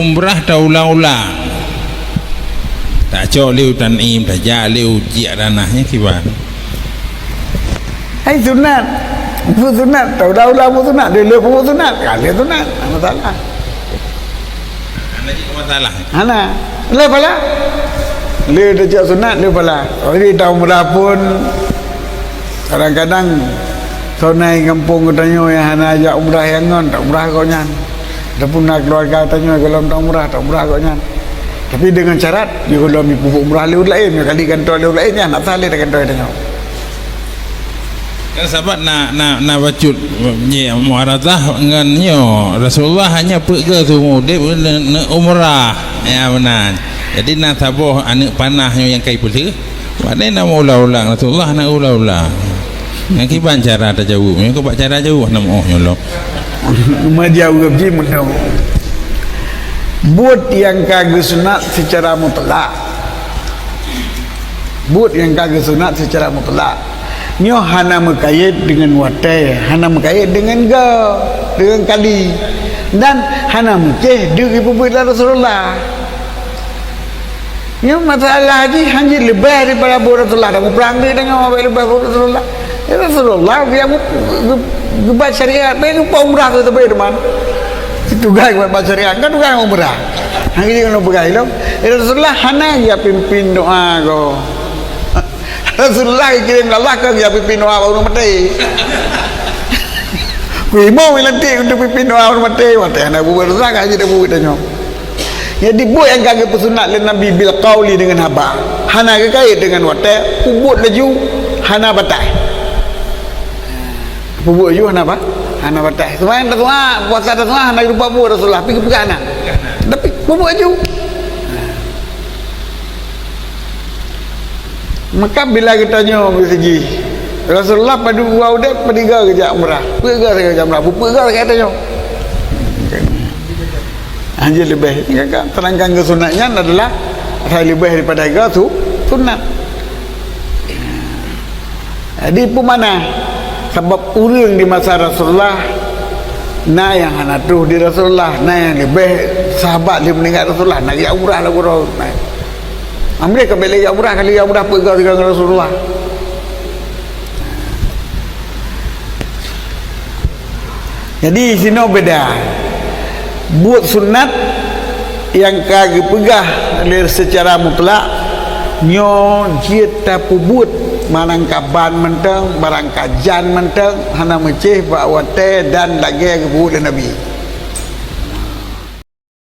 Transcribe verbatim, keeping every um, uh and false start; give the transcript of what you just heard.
Umrah taulang-ulang. Tacok lé u Tan'im, tajak lé u Ji'ranah, nyan kiban. Hai sunat. Buet sunat, taulang-ulang buet sunat, dilèe buet sunat, ka lheueh sunat. Hana masalah. Hana jeuet masalah. Hana. Lheueh pahala. Lheueh tacok sunat, lheueh pahala. Jadi, taumrah pun kadang-kadang soe na i gampông geutanyoe nyang hana jak umrah nyang ngon, taumrah gobnyan. Ataupun na keuluwarga tanyoe gohlom taumrah, taumrah gobnyan. Tapi deungon syarat, nyoe gohlom jipeubuet umrah lé ureueng laén, nyoe kali gantoe lé ureueng laén, nyan hana sah lé tagantoe tanyoe. Kan sahabat na, na, na bacut, nyoe mu'aradhah ngon nyoe. Rasulullah hanya peugah seumeu udép ne, ne umrah. Ya, meunan. Jadi, na saboh aneuk panah nyoe nyang kai peulheueh. Pane na meuulang-ulang, Rasulullah hana ulang-ulang. Nyan kiban cara tajaweueb, nyoe keu bak cara jaweueb hana meuoh nyoe lom. Meujaweueb jih meunoe. Buet nyang ka geusunat seucara mutlak. Buet nyang ka geusunat seucara mutlak. Nyoe hana meukayét deungon watée, hana meukayét deungon goe, deungon kali. Dan hana meucéh deuk jipeubuet lé Rasulullah. Nyoe masalah jih hana jeuet leubeh daripada buet Rasulullah. Dah muprang dia tengok abang leubeh buet Rasulullah. Ya Rasulullah, dia geu-, geu-, geubat syariat, dia geubat umrah tu tapi teman. Itu gai geubat syariat, kan tukang umrah. Hana jeuet keunoe peugah ilong. Ya Rasulullah hana dia pimpin doa ko. Rasulullah kirém Allah kan dia pimpin doa ureueng maté. Ku imum lantik untuk pimpin doa ureueng maté, maté hana buet Rasulullah, kan jeuet buet tanyoe. Jadi, buet nyang ka geupeusunat lé Nabi bil qauli deungon haba, hana geukait deungon watée, peubuet laju hana batai. Peubuet laju hana ba-, hana batai. Seumayang taseumayang, puasa taseumayang hana geupeubuet Rasulullah, tapi geupeugah hana. Tapi peubuet laju. Maka bila geutanyoe beuseujih, Rasulullah padum dua udeb, padum tiga geujak umrah. Peue geujak umrah, peue geujak tanyoe. Hana jeuet leubeh. Terangkan keu sunat nyan adalah asai leubeh daripada tiga tu sunat. Jadi peue makna? Sabab ureueng di masa Rasulullah na nyang hana troh di Rasulullah, na nyang leubeh sahabat di meuninggai Rasulullah, na geujak umrah lagu roh. Amri ka bela geujak umrah, kali geujak umrah peugah dengan Rasulullah. Jadi, sinoe beda. Buet sunat nyang ka geupeugah lé seucara mutlak, nyoe jeuet tapeubuet barangkaban mantong, barangkajan mantong, hana meucéh bak watée dan lagée geupeubuet lé Nabi.